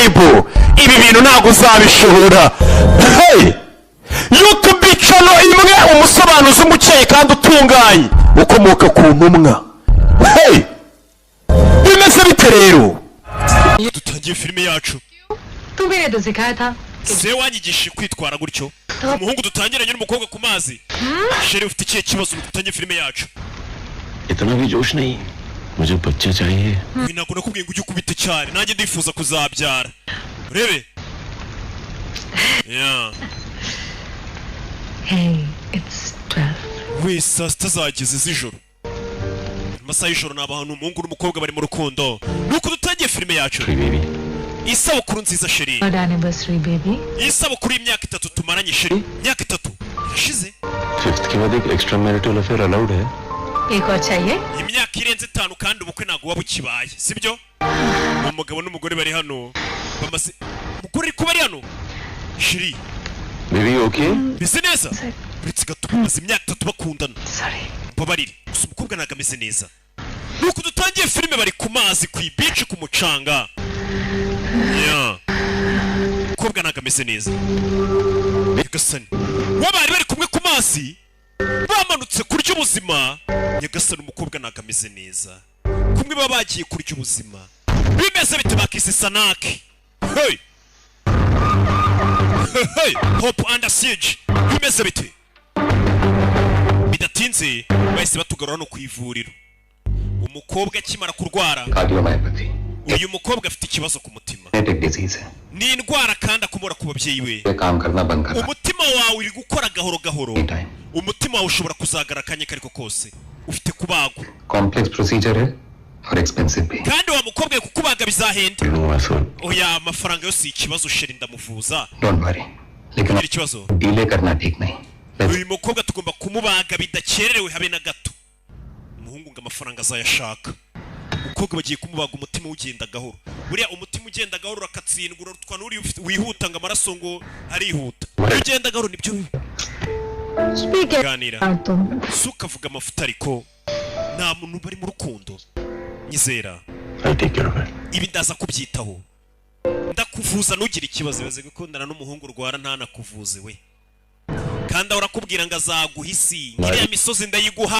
Subscribe, ibi bintu ntabwo uzabishobora. Hey! YouTube channel imwe, umusobanuzi umukeye kandi utunganye ukomoka ku ntumwa. Hey! Bimeze bite rero? Dutangiye filime yacu. तू भी ने तो सिखाया था। Se wanyigishije kwitwara gutyo. Umuhungu dutangiranye n'umukobwa ku mazi. Chérie, ufite ikihe kibazo? Dutangiye filime yacu. इतना भी जोश नहीं, मुझे बच्चा चाहिए। Ibi ntabwo nakubwiye ngo ujye ukubita cyane. Nanjye ndifuza kuzabyara, urebe. Yeah. Hey, it's 12. We, saa 6 zageze z'ijoro, amasaha y'ijoro. Ni abantu, umuhungu n'umukobwa bari mu rukundo. Nuko dutangiye filime yacu. Baby. Isabukuru nziza, chérie. Third anniversary, baby. Isabukuru y'imyaka 3 tumaranye, chérie. Imyaka 3 irashize. Fifth के बाद एक extra marital affair allowed है। एक और चाहिए? Imyaka irenze 5 kandi ubukwe ntabwo buba bukibaye, sibyo? Umugabo n'umugore bari hano bamaze, umugore ari kuba ari hano, chérie. Baby, okay? Meze neza, uretse gato. Bamaze imyaka 3 bakundana. Sorry. Mbabarire gusa, umukobwa ntabwo ameze neza. Nuko dutangiye filime, bari ku mazi, ku ibici, ku mucanga. Yeah. Umukobwa ntabwo ameze neza. Nyagasani, bo bari bari kumwe ku mazi, bamanutse kurya ubuzima. Nyagasani, umukobwa ntabwo ameze neza. Kumwe baba bagiye kurya ubuzima, bimeze bite? Bakise Sanaki. Hey! Hey! Hope Under Siege, bimeze bite? Bidatinze bahise batugarura no ku ivuriro, umukobwa akimara kurwara. Cardiomyopathy. Uyu mukobwa afite ikibazo ku mutima. Genetic disease है। Ni indwara kandi akomora ku babyeyi be. ये काम करना बंद कर Umutima wawe uri gukora gahoro gahoro. Time. Umutima wawe ushobora kuzagara akanya kariko kose. Ufite kubagwa. Complex procedure है और expensive भी। Kandi wa mukobwa we, kukubaga bizahenda. Oya, amafaranga yo si ikibazo, chérie, ndamuvuza. Don't worry, लेकिन Ntugire ikibazo. Delay करना ठीक नहीं। Uyu mukobwa tugomba kumubaga bidakererewe habe na gato. Umuhungu ngo amafaranga azayashaka. Umukobwa bagiye kumubaga, umutima ugenda gahoro. Buriya umutima ugenda gahoro urakatsindwa, urarutwa n'uriya wihuta, ngo amaraso ngo arihuta. Iyo ugenda gahoro nibyo bibi. Speak. Ganira. तुम Si ukavuga amafuta, ariko nta muntu bari mu rukundo, nyizera. I take care of it. Ibi ndaza kubyitaho, ndakuvuza, ntugire ikibazo. Ibaze gukundana n'umuhungu urwara ntanakuvuze we, kandi ahora akubwira ngo azaguha isi, iriya misozi ndayiguha.